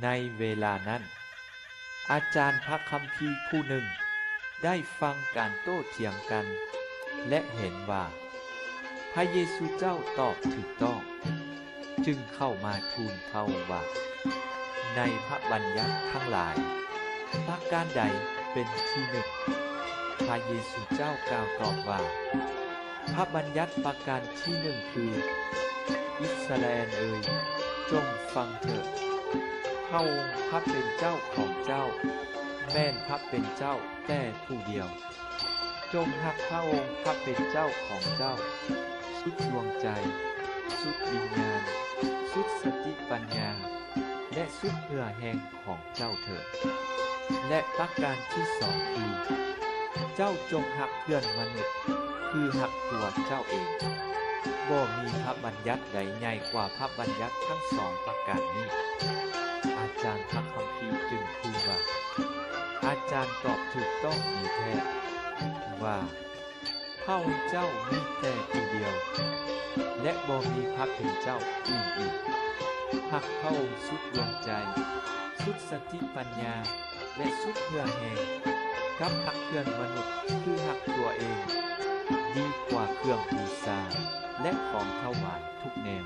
ໃນເວລານັ້ນ, ອາຈານພະຄຳພີຜູ້ໜຶ່ງໄດ້ຟັງການໂຕ້ຖຽງກັນ ແລະ ເຫັນວ່າພະເຢຊູເຈົ້າຕອບຖືກຕ້ອງ, ຈຶ່ງເຂົ້າມາທູນເຂົາວ່າ, ໃນພະບັນຍັດທັງຫຼາຍ, ປະການໃດເປັນທີໜຶ່ງ? ພະເຢຊູເຈົ້າກ່າວຕອບວ່າ, ພະບັນຍັດປະການທີໜຶ່ງຄື, ອິດສະຣາແອນເອີຍ, ຈົ່ງຟັງເຖີດ. ພະອົງພະເປັນເຈົ້າຂອງເຈົ້າ ແມ່ນພະເປັນເຈົ້າແຕ່ຜູ້ດຽວ. ຈົ່ງຮັກພະອົງພະເປັນເຈົ້າຂອງເຈົ້າ ສຸດດວງໃຈ, ສຸດວິນຍານ, ສຸດສະຕິປັນຍາ ແລະ ສຸດເຫື່ອແຮງຂອງເຈົ້າເທີດ. ແລະ ປະການທີສອງຄື, ເຈົ້າຈົ່ງຮັກເພື່ອນມະນຸດຄືຮັກຕົວເຈົ້າເອງ. ບໍ່ມີພະບັນຍັດໃດໃຫຍ່ກວ່າພະບັນຍັດທັງສອງປະການນີ້. ອາຈານພະຄຳພີຈຶ່ງທູນວ່າ, ອາຈານຕອບຖືກຕ້ອງດີແທ້ ວ່າ, ພະອົງເຈົ້າມີແຕ່ຜູ້ດຽວ ແລະ ບໍ່ມີພະເປັນເຈົ້າອື່ນອີກ. ຮັກພະອົງສຸດດວງໃຈ, ສຸດສະຕິປັນຍາ ແລະ ສຸດເຫື່ອແຮງ, ກັບຮັກເພື່ອນມະນຸດຄືຮັກຕົວເອງ ດີກວ່າເຄື່ອງບູຊາ ແລະ ຂອງຖວາຍທຸກແນວ.